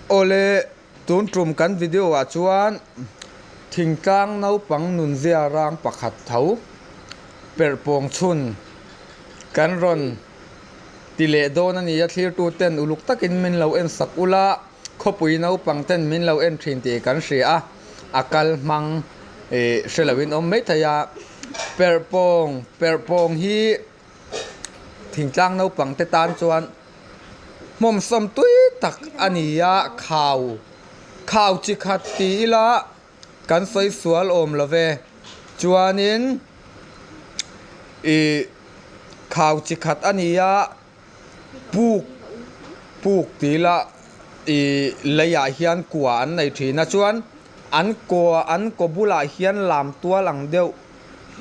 Awle, tun tum kan video ah chuan thingtlang naupang nunzia rang pakhat tho perh pawng chhun kan rawn ti leh dawn a ni a, thlirtu ten uluk takin min lo en sak ula, khawpui naupang ten min lo en thin tih kan hria a, a kal hmang ih hre loin awm maithei a, perh pawng perh pawng hi. Thingtlang naupang te tan chuan hmawmsawm tui tak a ni a, khau khau chi khat ti ila kan sawi sual awm lo ve. Chuanin ih khau chi khat a ni a, puk puk ti ila ih leiah hian kua an nei thin a chuan an kua an kaw bulah hian lam tual ang deuh.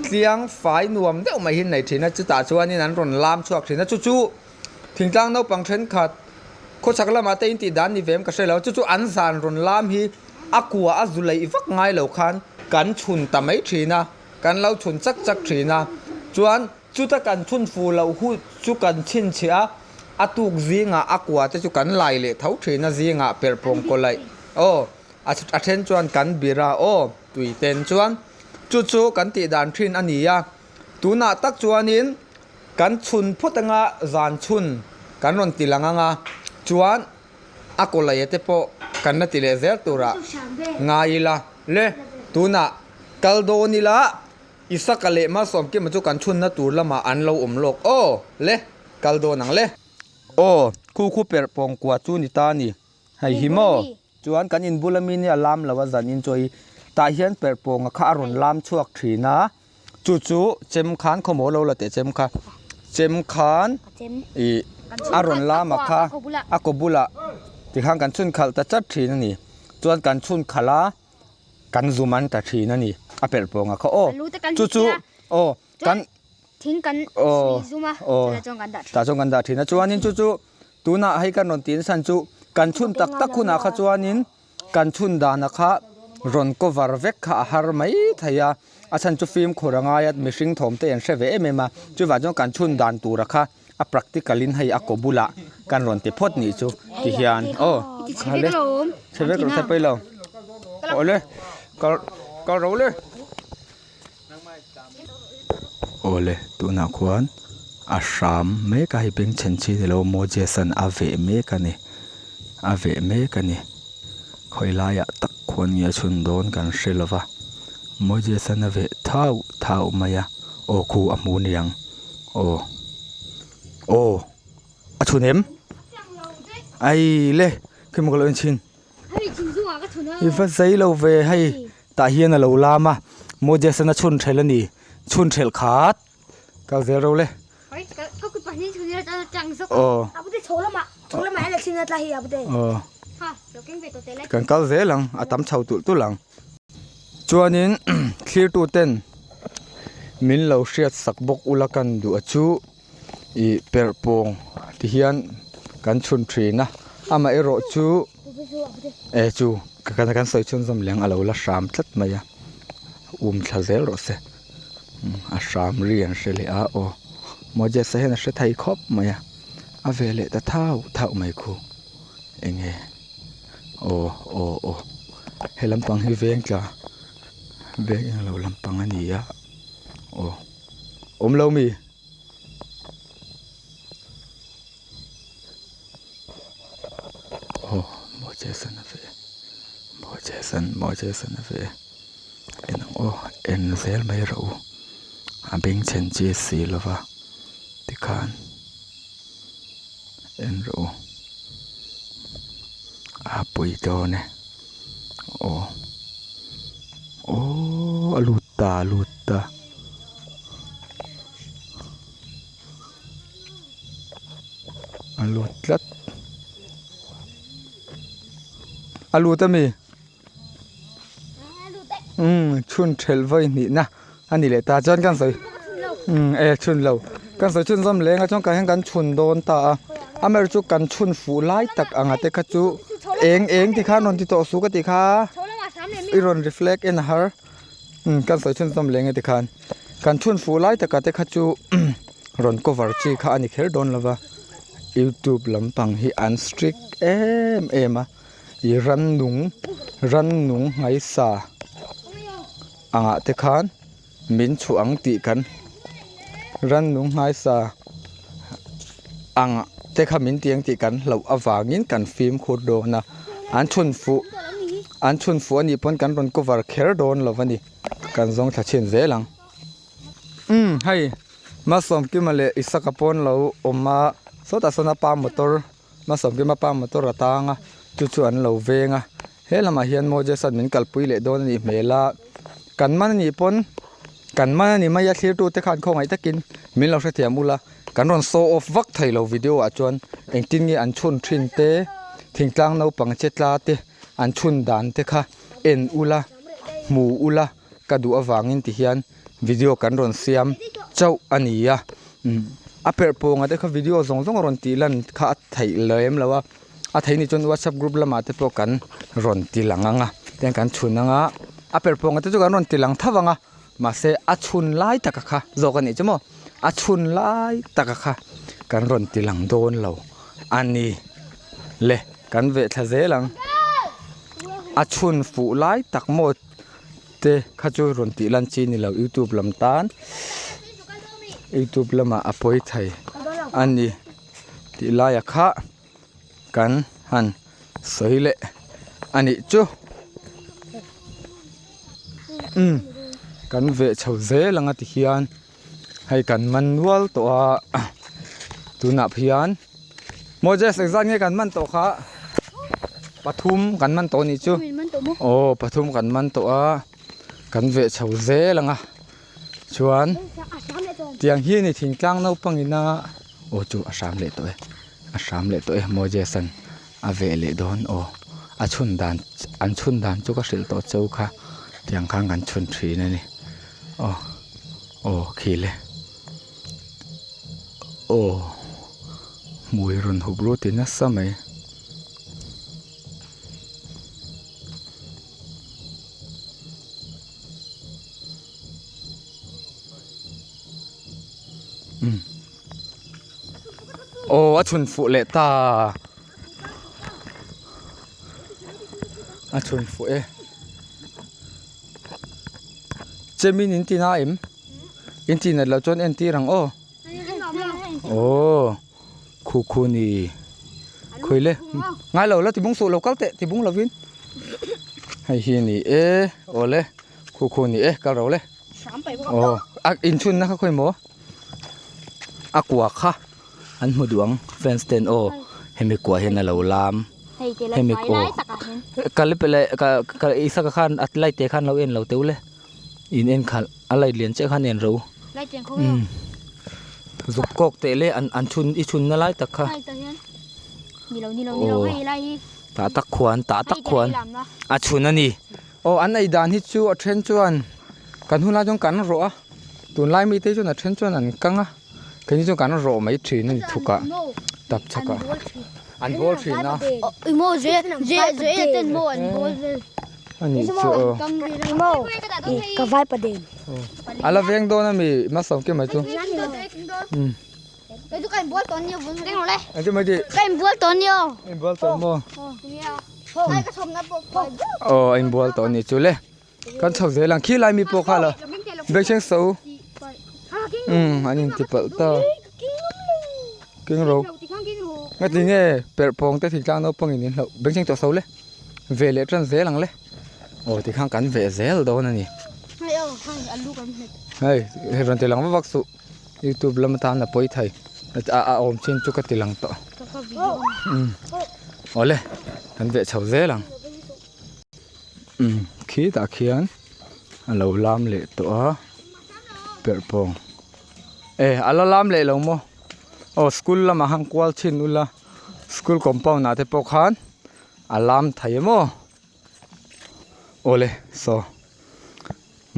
Tliang fai nuam deuh mai hi nei thin a, chutah chuanin an rawn lam chhuak thin a, chu chu thingtlang naupang thenkhat khawchhak lamah te intih dan ni ve em ka hre lo, chu chu an zan rawn lam hi a kua a zu leih vak ngai lo khan kan chhun ta mai thin a, kan lo chhun chak chak thin a, chuan chuta kan chhun fu loh hu chu kan chhinchhiah a, a tuk zingah a kua te chu kan lai leh tho thin a zingah perhpawng kaw laih aw a then chuan kan bir a aw. Tui ten chuan chu chu kan tih dan thin a ni a, tunah tak chuanin kan chhun phawt anga zan chhun kan rawn ti lang anga chuan a kaw lei te pawh kan la ti leh zel turah ngai ila le tunah kal dawn ila Isaka leh Malsawmkima chu kan chhunna tur lamah an lo awm lawk aw le kal dawn ang le. Aw khu khu perh pawng kua chu ni ta a ni hei hi maw. Chuan kan in bula mi nia lam lo a zan in chawi tah hian perh pawnga kha a rawn lam chhuak thin a chu chu chem khan khawmaw lo la teh chem kha chem khan ih a rawn lam a kha a kaw bulah tikhan kan chhun khalh ta chat thin a ni chuan kan chhun khalh a kan zum an ta thin a ni a perh pawnga kha aw chu chu aw kan aw aw tah chuan kan dah thin a chuanin chu chu. Tunah hei kan rawn tin san chu kan chhun tak tak hunah kha chuanin kan chhun dana kha rawn cover vek kha a har mai thei a, a chhan chu fimkhur a ngai a mihring thawm te an hre ve em em a, chuvang chuan kan chhun dan tura kha a practical in hei a kaw bulah kan rawn ti phawt nih chu ti hian aw kha le chhe vek rawh se pawi lo aw le kal kal ro le. Awle tunah khuan a hram mek a hei bengchhen chi ni lo Moses an a veh mek a ni a veh mek a ni khawi laiah tak khuan nge a chhun dawn kan hre lo va Moses an a veh thauh thauh mai a aw khu a hmu niang aw aw a chhun em ai le khi maw ka lo en chhin i va zai lo ve hei. Tah hian a lo lam a, Moses-an a chhun ṭhelh a ni, chhun ṭhelh khat kal zel ro le. Aw. Aw. Kan kal zel ang, a tam chho tulh tulh ang. Chuanin thlirtuten min lo hriat sak bawk ula kan duh a chu ih perh pawng ti hian kan chhun thin a amaherawh chu e chu kan sawi chhunzawm leh ang a lo la hram tlat mai a um thla zel rawh se a hram ri an hre leh a aw Moses-a hian a hre thei khawp mai a a ve leh ta thau thau mai khu eng nge aw aw aw he lampang hi veng tla veng englo lampang a ni a aw awm lo mi. Aw Moses-an a veh Moses-an Moses-an a veh en ang aw en zel mai rawh u a bengchhen chi si lova tikhan en rawh u a pui dawn e aw aww a lut ta a lut ta. A lut tlat a lut ami umm chhun thelh vawi hnih na a ni leh ta chuan kan sawi umm e chhun lo kan sawi chhun zawm leng a chuan kan hian kan chhun dawn ta a amaherawhchu chu kan chhun fuh lai tak ang a te kha chu eng eng ti khan rawn ti tawh suh ka tih kha i rawn reflect en a har. Umm kan sawi chhun zawm leng e tikhan kan chhun fuh lai taka te kha chu rawn cover chi kha a ni kher dawn lova youtube lampang hi an strict em em a. Ih rannung rannung hmaisa angah te khan min chhuah ang tih kan rannung hmaisa ang te kha min ti ang tih kan hlauh avangin kan fimkhur dawn a an chhun fuh an chhun fuh anih pawn kan rawn cover kher dawn lo a ni kan zawng thla chhin zel ang. Umm hei Malsawmkima leh Isaka pawn lo awm a sawtah sawn a pa motor Malsawmkima pa motor a tang a chu chu an lo veng a he lamah hian Moses an min kalpui leh dawn a nih hmel a kan man a nih pawn kan man a ni mai a thlir tute khan khawngaih takin min lo hrethiam ula kan rawn show off vak thei lo video ah chuan engtin nge an chhun thin te thingtlang naupang che tla te an chhun dan te kha en ula hmu ula. Ka duh avangin ti hian video kan rawn siam chauh a ni a umm a perh pawnga te kha video zawng zawng a rawn tih lan kha a theih lem lo a a theih ni chuan whatsapp group lamah te pawh kan rawn ti lang ang a tiang kan chhun ang a a perh pawnga te chu kan rawn ti lang tho ang a mahse a chhun lai taka kha zawk a nih chu maw a chhun lai taka kha kan rawn ti lang dawn lo a ni le kan veh thla zel ang a chhun fuh lai tak maw. Te kha chu rawn tih lan chi ni lo youtube lam tan youtube lamah a pawi thei a ni tih laia kha kan han sawi leh a nih chu umm kan veh chho zel anga ti hian hei kan man nual tawh a tunah hian Moses engzat nge kan man tawh kha pathum kan man tawh anih chu aw pathum kan man tawh a kan veh chho zel ang a chuan tiang hi a ni thingtlang naupang ina aw chu a hram leh tawh e a hram leh tawh e Moses an a veh leh dawn aw a chhun dan an chhun dan chu ka hrilh tawh cheu kha tiang khan kan chhun thin a ni aw aw khi le aw hmui rawn hup lut in nasa mai. Umm aw a chhun fuh leh ta a chhun fuh e chemin in ti na em in ti nat loh chuan entir ang aw aw khu khu ni khawi le ngai lo la ti bung suh lo kal teh ti bung lovin hei hi a ni e aw le khu khu ni e kal ro le. Aw a inchhun na kha khawi maw a kua kha an hmu duh ang fence ten aw hemi kua hian a lo lam hemi aw kalipele ka ka isaka khan a light te khan lo en lo teuh le in en khalh a light lian chiah khan en ro umm zuk kawk teh le an an chhun i chhun na lai tak kha aw tah tak khuan tah tak khuan a chhun a ni. Aw an ei dan hi chu a then chuan kan hunlai chuan kan rawh a tunlai mite chuan a then chuan an kang a keini chuan kan rawh mai thin a ni thuk ah tap chhak ah an bawl thin a ani chu aw a la veng dawn ami hmasawm mai chu umm. Aw a inbual tawh anih chu le kan chho zel ang khilai mi pawh kha lo bengchheng so umm an inti palh ta kengro ngati nge perh pawng te thingtlang naupang in inhloh bengchheng tawh so le ve leh tan zel ang le aw tikhan kan veh zel dawn a ni hei hei rawn ti lang vak vak suh. Youtube lam atan a pawi thei a a awm chin chu ka ti lang tawh umm awle kan veh chho zel ang umm khitah khian a lo lam leh tawh a perh pawng e a la lam leh lo maw aw school lamah khan kual chhin ula school compound ah te pawh khan a lam thei maw awle saw.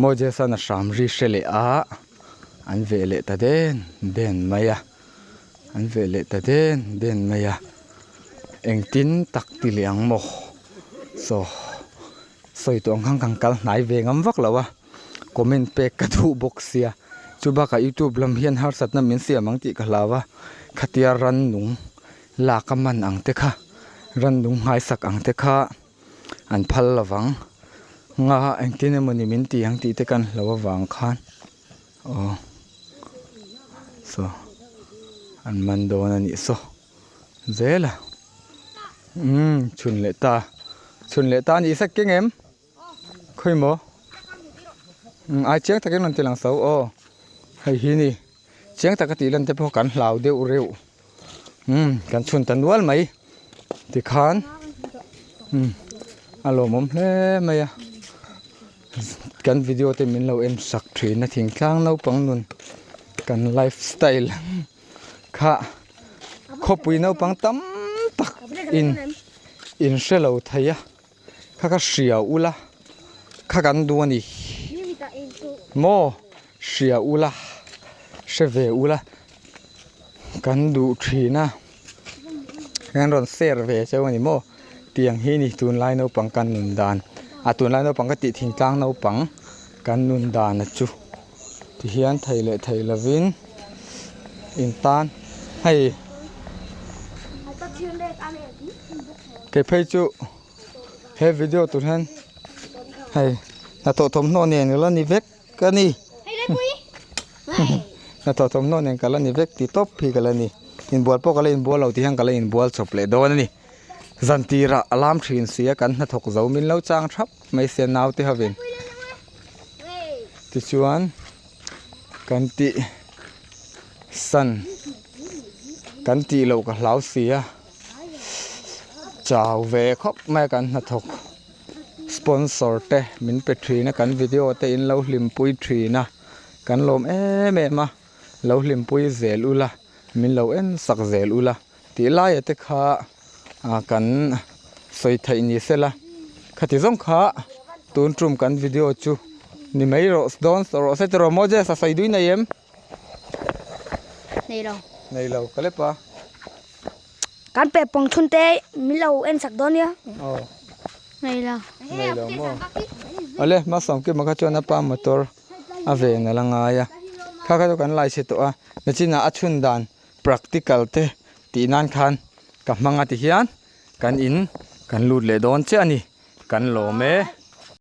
Moses-a'n a hram ri hre leh a, an veh leh ta den den mai a, an veh leh ta den den mai a, engtin tak ti leh ang maw? Saw sawi tawh ang khan kan kal hnai ve ngam vak lo a, comment pek ka duh bawk sia, chu bakah youtube lam hian harsatna min siam ang tih ka hlau a, khatia rannung lak a man ang te kha. Randung nghaisak ang te kha an phal lovang nga engtin emawni min ti ang tih te kan hlo avang khan aw saw an man dawn a nih saw zel a umm chhun leh ta chhun leh ta a nih sek keng em khawi maw umm ai chiang takin rawn ti lang so aw hei hi ni chiang taka tih lan te pawh kan hlau deuh reuh umm kan chhun ta nual mai tikhan umm a lawmawm hle mai a kan video te min lo en sak thin a thingtlang naupang nun kan life style kha khawpui naupang tam tak in in hre lo thei a. Kha ka hria ula kha kan duh a ni maw hria ula hre ve ula kan duh thin a kan rawn share ve cheu a ni maw tiang hi ni tunlai naupang kan nun dan a tunlai naupang ka tih thingtlang naupang kan nun dan a chu tihian thei leh thei lovin in tan hei kei phei chu. He video tur hian hei hnathawh thawmhnaw nen ka la ni vek a ni hnathawh thawmhnaw nen ka la ni vek ti tawp hi ka la ni inbual pawh ka la inbual lo tih hian ka la inbual chawp leh dawn a ni zan tirah a lam thin si a kan hnathawk zo min lo chang thap mai sia naute hovin tichuan kan tih san kan tih loh ka hlau si a. Chau ve khawp mai a kan hnathawk sponsor te min pe thin a kan video te in lo hlimpui thin a kan lawm em em a lo hlimpui zel ula min lo en sak zel ula tih laia te kha ah kan sawi theih ni sela khati zawng kha tun tum kan video chu ni mai rawh dawn rawh se tiraw Moses a sawi dui nei em. Nei lo. Nei lo ka lep a. Kan pe pawng thun te min lo en sak dawn nia. Aw. Nei lo. Nei lo maw. Awle hmasawm kima kha chuan a pa motor a ven a la ngai a. Kha kha chu kan lai chhe tawh a. Nachinah a chhun dan practical te tih nan khan ka hmang a ti hian kan in kan lut leh dawn chiah a ni. Kan lawm e.